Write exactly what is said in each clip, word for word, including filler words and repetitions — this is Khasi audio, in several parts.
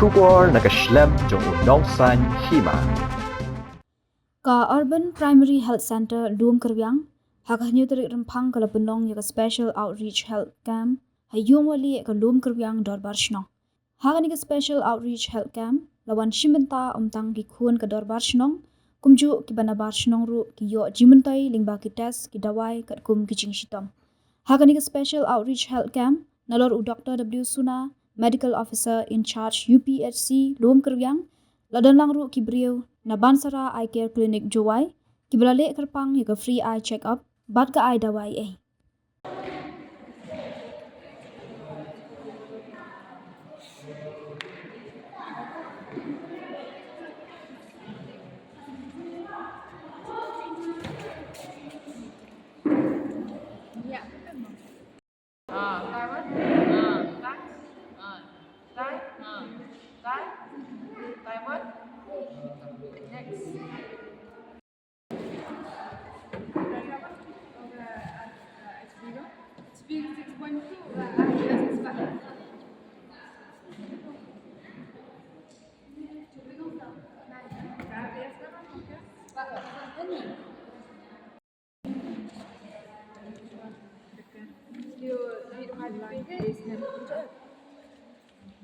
Khubor na ka shlem jong u nongsaiñ hima. Ka Urban Primary Health Centre Lumkyrwiang, ha ka hynñiew tarik Rymphang ka la pynlong ïa ka Special Outreach Health Camp ha Ïungwali ka Lumkyrwiang Dorbar Shnong. Ha kane ka Special Outreach Health Camp la wan shim bynta ym tang ki khun ka Dorbar Shnong, kumjuh kiba nabar shnong ruh ki ïoh jingmyntoi lyngba ki test, ki dawai katkum ki jingshitom. Ha kane ka Special Outreach Health Camp, nalor u Doctor W Suna, Medical Officer in Charge U P H C Lumkyrwiang, la don lang ruh ki briew na Bansara Eye Care Clinic Jowai, kiba la leh kyrpang ïa ka free eye check-up bad ka eye dawai ei.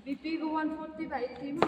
B P ko one forty by eighty ma.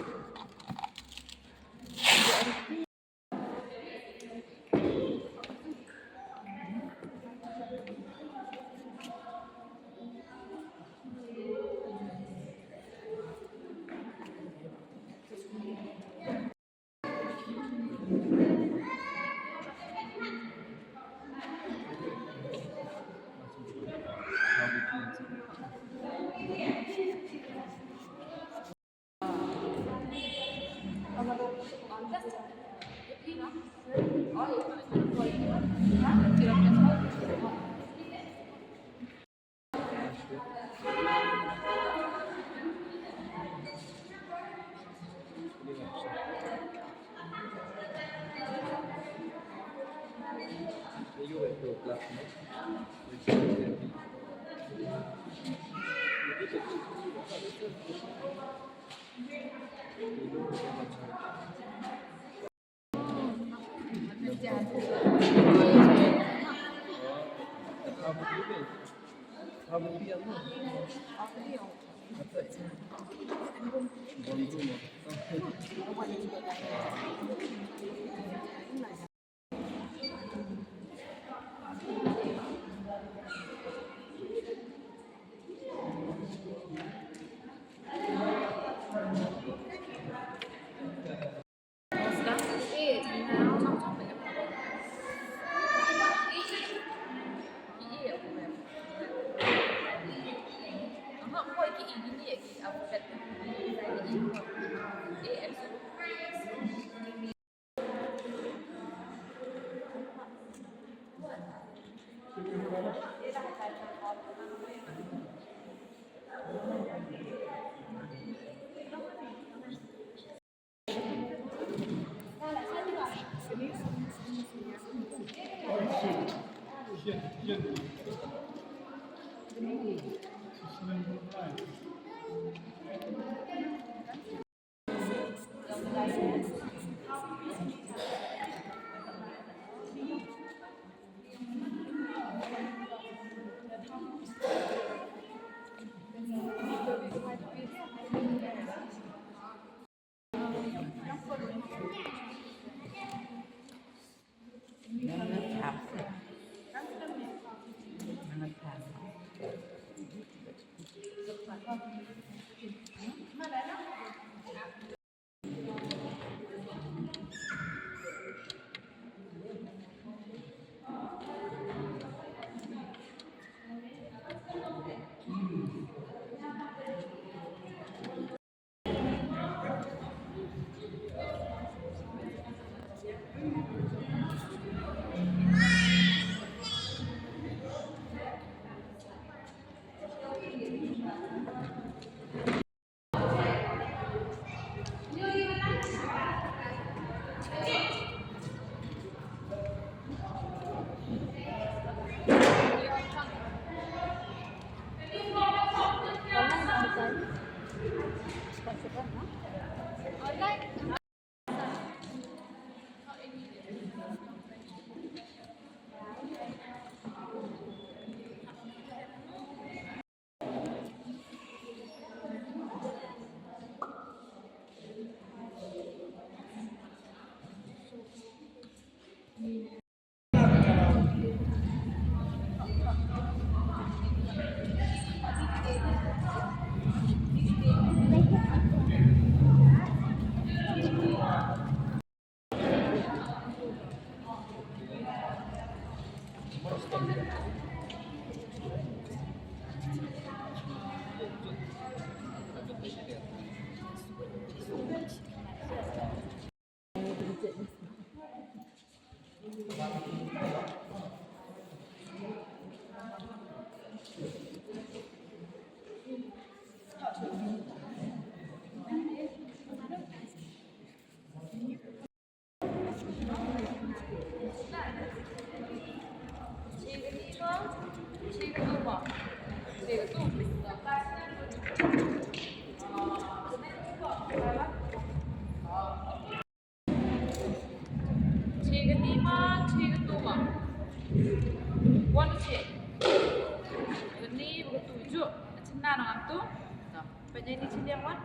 Chi liang wan.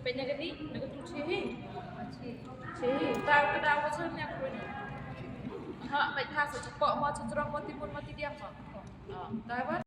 Peit ïa kane, na ka tu chi hi. Chi hi. Ta ka da wa sa ïa kane. Ha, peit ha sa chi pok ma chi jrong ma ti mun ma ti diang ma. Ha, ta wan.